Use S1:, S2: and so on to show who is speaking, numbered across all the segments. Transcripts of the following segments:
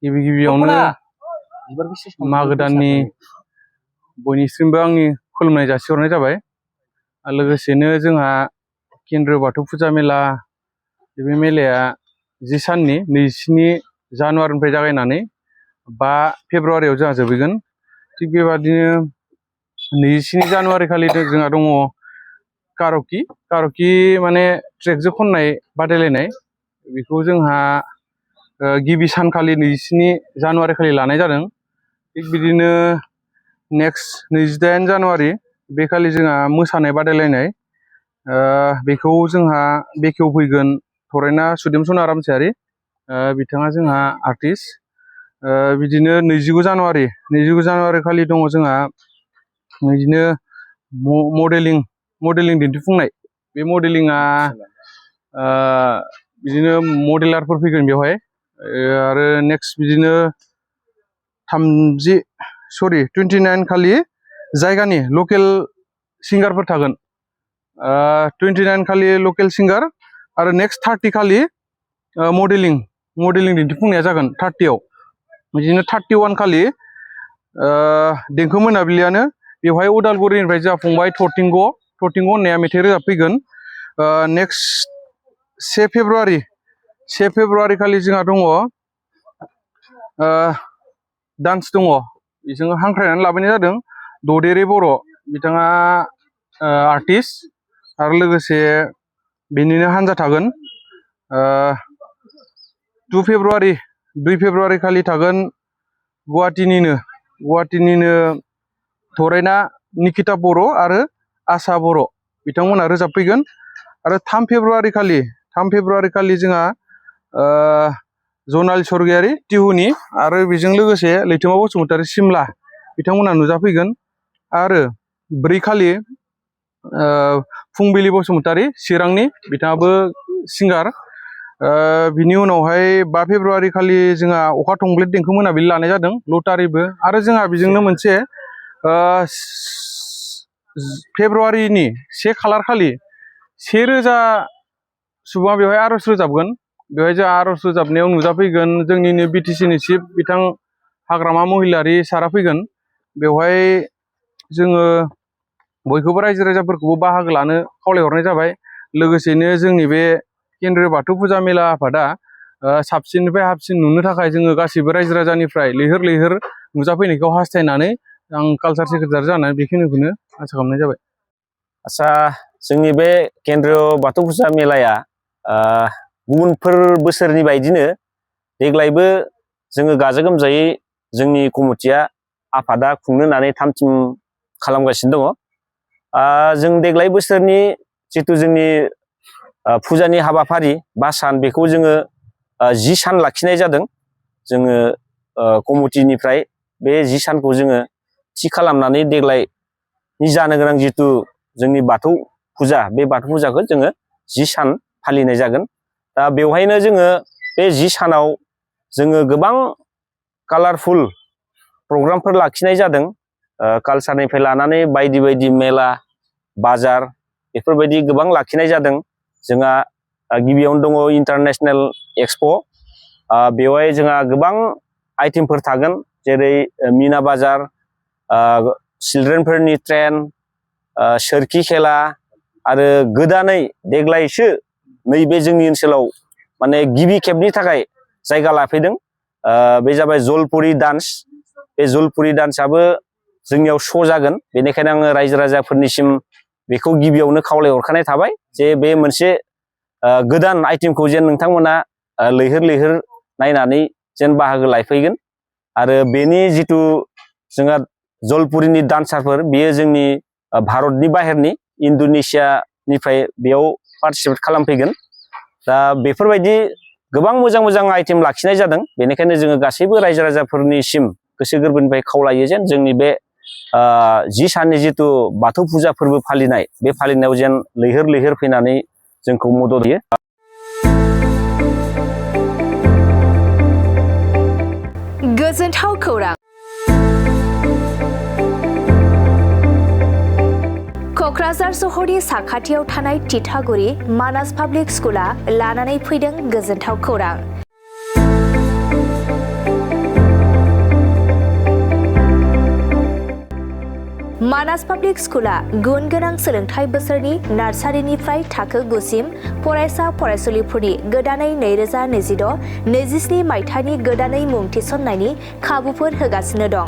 S1: गिबि गिबियावनो मागो दाननि बयनिसिमबो आंनि खुलुमनाय जासिहरनाय जाबाय। लोगोसेनो जोंहा केन्द्रीय बाथौ फुजा मेला बे मेलाया 10 साननि 27 जानुवारिनिफ्राय जागायनानै 5 फेब्रुवारियाव जोंहा जोबहैगोन। थिग बेबादिनो 27 जानुवारि खालि जोंहा दङ कार'कि माने ट्रेकजों खननाय बादायलायनाय। बेखौ जोंहा गिबि सानखालि 27 जानुवारि खालि लानाय जादों। थिग बिदिनो नेक्स्ट 28 जानुवारि बे खालि जोंहा मोसानाय बादायलायनाय। बेखौ जोंहा बेखेवफैगोन थरायना सुदेमसना रामसियारि, बिथाङा जोंहा आर्टिस्ट। बिदिनो 29 जानुवारि खालि दङ जोंहा बिदिनो मडेलिं दिन्थिफुंनाय। बे मडेलिंआ बिदिनो मडेलारफोर फैगोन बेवहाय। आरो नेक्स्ट बिदिनो 29 खालि जायगानि लकेल सिंगारफोर थागोन। 29 खालि लकेल सिंगार आरो नेक्स्ट 30 खालि मडेलिं दिन्थिफुंनाया जागोन 30आव। बिदिनो 31 खालि देंखो मोनाबिलियानो बेवहाय उदालगुरिनिफ्राय जोंहा फंबाय थरथिंग होननाया मेथाइ रोजाबफैगोन। नेक्स्ट 1 फेब्रुवारि खालि जोंहा दङ डान्स दङ। बेजों हांख्रायनानै लाबोनाय जादों ददेरे बर', बिथाङा आर्टिस्ट आरो लोगोसे बेनिनो हान्जा थागोन। 2 फेब्रुवारि खालि थागोन गुवाहाटीनिनो थरायना निकिता बर' आरो आसा बर' बिथांमोना रोजाबफैगोन। आरो 3 फेब्रुवारि खालि जोंहा जनालि स्वर्गियारि टिहुनि आरो बेजों लोगोसे लैथोमा बसुमतारी सिमला बिथांमोना नुजाफैगोन। आरो 4 खालि फुंबिलि बसुमतारी चिरांनि, बिथाङाबो सिंगार। बिनि उनावहाय 5 फेब्रुवारि खालि जोंहा अखा थंब्लेद देंखो मोनाबिलि लानाय जादों लटारिबो। आरो जोंहा बेजोंनो मोनसे फेब्रुवारिनि 1 खालार खालि 1000 सुबुङा बेवहाय आर'ज रोजाबगोन। बेवहाय जोंहा आर'ज रोजाबनायाव नुजाफैगोन जोंनिनो बिटिसिनि चिफ बिथां हाग्रामा महिलारि सारा फैगोन। बेवहाय जोङो बयखौबो रायजो राजाफोरखौबो बाहागो लानो खावलायहरनाय जाबाय। लोगोसेनो जोंनि बे केन्द्रीय बाथौ फुजा मेला आफादा साबसिननिफ्राय हामसिन नुनो थाखाय जोङो गासैबो रायजो राजानिफ्राय लैहोर नुजाफैनायखौ हास्थायनानै आं कालचार सेक्रेटारि जानानै बेखिनिखौनो आसा खालामनाय जाबाय।
S2: आदसा, जोंनि बे केन्द्रीय बाथौ फुजा मेलाया गुबुनफोर बोसोरनि बायदिनो देग्लायबो जोङो गाजा गोमजायै जोंनि कमिटिया आफादा खुंनो होननानै थाम-थिम खालामगासिनो दङ। जों देग्लाय बोसोरनि जिथु जोंनि फुजानि हाबाफारि 5 सान, बेखौ जोङो 10 सान लाखिनाय जादों। जोङो कमिटिनिफ्राय बे 10 सानखौ जोङो थि खालामनानै देग्लायनि जानो गोनां जिथु जोंनि बाथौ फुजा, बे बाथौ फुजाखौ जोङो 10 सान फालिनाय जागोन। दा बेवहायनो जोङो बे 10 सानाव जोङो गोबां कालारफुल प्रग्रामफोर लाखिनाय जादों। कालचारनिफ्राय लानानै बायदि मेला बाजार बेफोरबायदि गोबां लाखिनाय जादों। जोंहा गिबियावनो दङ इन्टारनेशनेल एक्सप'। बेवहाय जोंहा गोबां आइटेमफोर थागोन, जेरै मिना बाजार, चिलड्रेनफोरनि ट्रेन, सोरखि खेला, आरो गोदानै देग्लायसो नैबे जोंनि ओनसोलाव माने गिबि खेबनि थाखाय जायगा लाफैदों। बे जाबाय जलपुरि डान्स। बे जलपुरि डान्सआबो जोंनियाव श' जागोन। बेनिखायनो आङो रायजो राजाफोरनिसिम बेखौ गिबियावनो खावलायहरखानाय थाबाय जे बे मोनसे गोदान आइटेमखौ जेन नोंथांमोना लैहोर नायनानै जेन बाहागो लाफैगोन। आरो बेनि जिथु जोंहा जलपुरिनि डान्सारफोर, बेयो जोंनि भारतनि बाहेरनि इण्ड'नेसियानिफ्राय बेयाव पार्टिसिपेट खालामफैगोन। दा बेफोरबायदि गोबां मोजां आइटेम लाखिनाय जादों। बेनिखायनो जोङो गासैबो रायजो राजाफोरनिसिम गोसो गोरबोनिफ्राय खावलायो जेन जोंनि बे 10 साननि जिथु बाथौ फुजा फोरबो फालिनाय, बे फालिनायाव जेन लैहोर फैनानै जोंखौ मदद होयो।
S3: गोजोनथाव खौरां। क'क्राझार सहरनि साखाथियाव थानाय तितागुरि मानास पाब्लिक स्कुला लानानै फैदों गोजोनथाव खौरां। मानास पाब्लिक स्कुला गुन गोनां सोलोंथाइ बोसोरनि नार्सारिनिफ्राय थाखो 9 सिम फरायसा फरायसुलिफोरनि गोदानै 2026-27 मायथाइनि गोदानै मुं थिसननायनि खाबुफोर होगासिनो दं।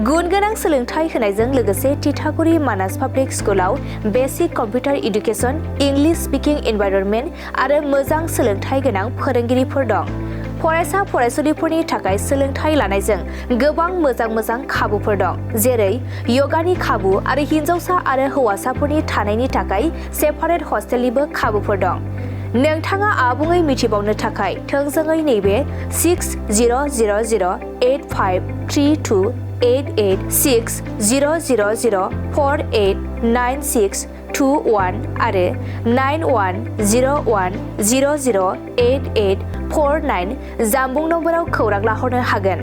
S3: गुन गोनां सोलोंथाइ होनायजों लोगोसे तितागुरि मानास पाब्लिक स्कुलाव basic computer education, English speaking environment आरो मोजां सोलोंथाइ गोनां फोरोंगिरिफोर दं। फरायसा फरायसुलिफोरनि थाखाय सोलोंथाइ लानायजों गोबां मोजां खाबुफोर दं, जेरै यगानि खाबु आरो हिन्जावसा आरो हौवासाफोरनि थानायनि थाखाय सेपारेट हस्टेलनिबो खाबुफोर दं। नोंथाङा आबुङै मिथिबावनो थाखाय थोंजोङै नैबे 60008532886000489621 आरो 9101008849 जानबुं नम्बराव खौरां लाहरनो हागोन।